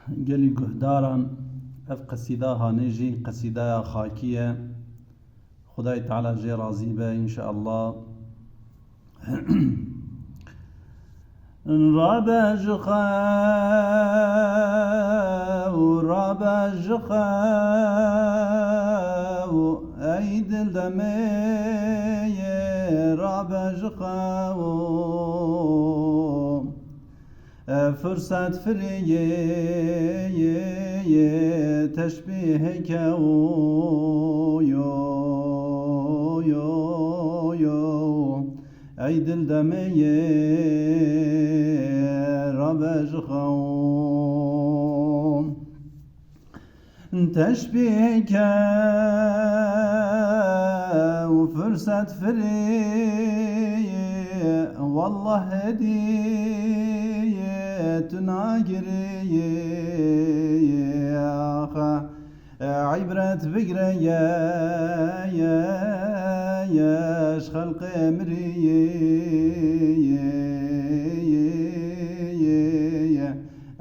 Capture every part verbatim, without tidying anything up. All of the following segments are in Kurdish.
Gelî guhdaran, ev qesîda hanê jî qesîdaya xakî ye. Xwedayê Teala jê razî be, înşeallah. Rabe ji xew, rabe ji xew, ey dildemê yê, rabe ji xew. E, firset firê yê, yê, yê, teşbîheke o, yo, yo, yo. Ey dildemê yê, rabe ji xew. Teşbîheke û firset firê, wallah hediye tu nagirî, axa. Îbret bigre ye, ye, ye, ji xelqê mirî, ye, ye, ye, ye, ye.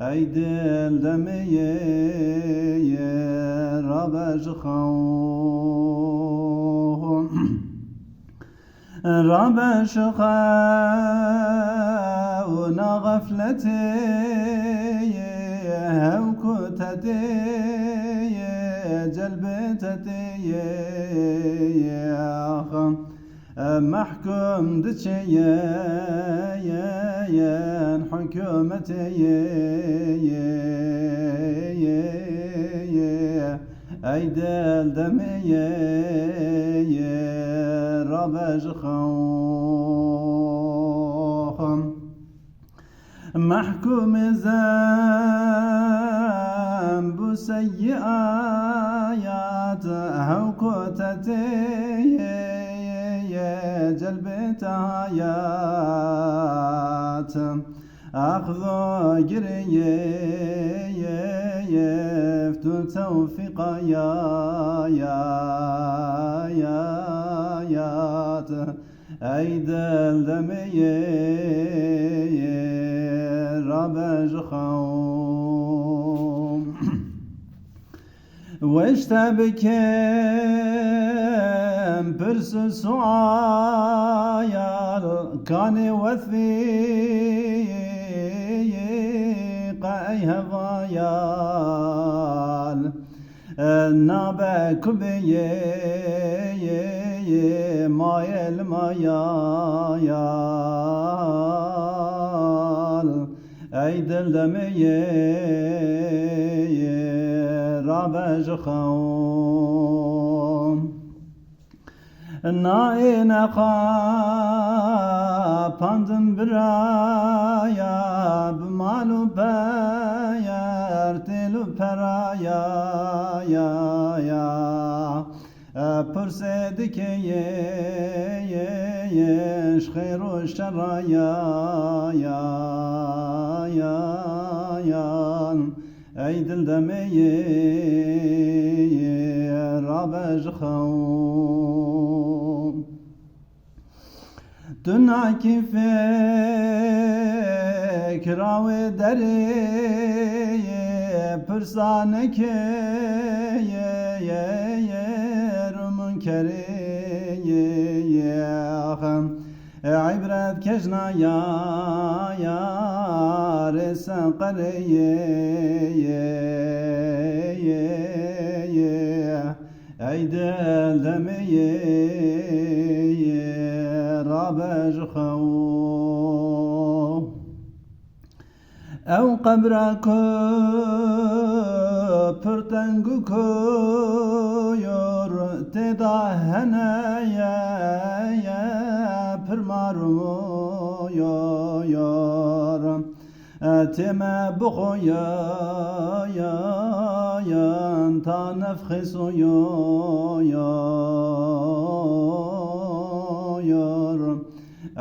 Ey dildemê yê, yê, rabe ji xew. Rabe ji xew na xefletê, hew ku te tê, celbê te tê, axa. Mehkum diçe ye, ye, yên hikûmetê ye, ye, ye, ye. Ey dildemê yê, yê, rabe ji xew. Mehkûmê zembû seyî ayat, hew ku te tê, yê, yê, yê, celbê te hayat. Axzo girê yê, yê, yê, tu tewfîqa ya, ya, ya, yat. Ey dildemê yê, yê, rabe ji xew. Weşte bikim pirs û sual, kanê wesfîqa ey hevayal. Nabe ku bê yê, yê, yê, mayê li mayal. Ey dildemê yê, yê, rabe ji xew. Naê nexapandin biraya, bi mal û peyar, têl û peraya, ya, ya. Pirsê dike yê, yê, yê, ji xêr û şeraya, ya, ya, ya. Ey dildemê yê, yê, rabe ji xew. Tu nakîfê kirawê derê yê, pirsa neke yê, yê, yê, rû munkerê yê, yê, axem. Îbret kejna ya, ya, rê seqerê yê, yê, yê, yê. Ey dildemê yê, yê, rabe ji xew. Ew qebra ku pir teng û koyor, tê de hene ye, ye, pir mar û moyor. Tê me bixoyayan ta nefxê soyoyor.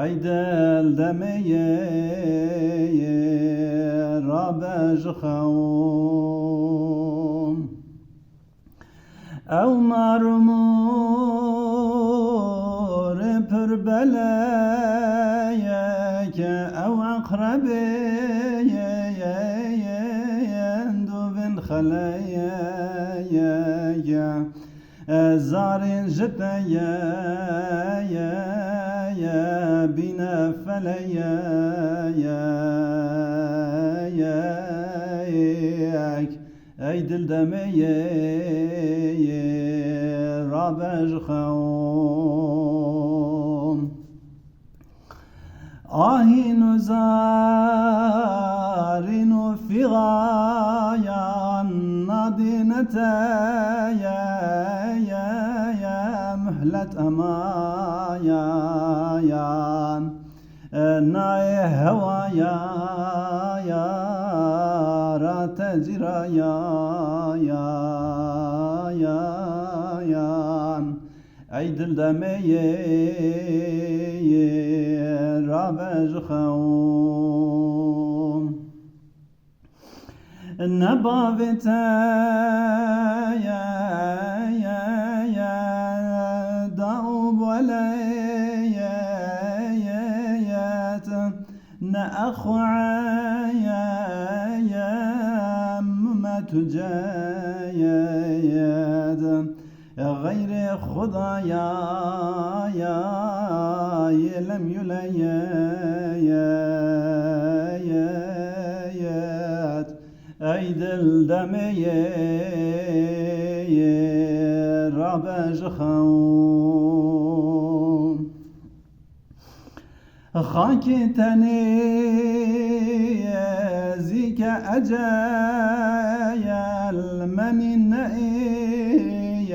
Ey dildemê yê, yê, rabe ji xew. Ew mar û morê pir beleyek, ew eqrebê yê, yê, yê, yê, Xeleyek zarên ji peyek bîne feleyek. Ey dil demê yê rabe ji xew. Ahîn û zarîn û fîxayan nadîne te ye, ye, ye, muhlet emayan. Nayê hewaya ya ra te cîra ya, ya, ya, yan. Ey dil demê yê, yê rabe ji xew. Ne bavê te ye, ye, ye, da û wele ye, ye, ye, te. Ne exwe ye, ye, mume tu ce ye, ye, de. Xeyrê Xwedaya, ya, yê lem yule ye, ye, ye, ye. Ey dil demê yê, yê rabe ji xew. Xakê tenê zîke ecel menî ne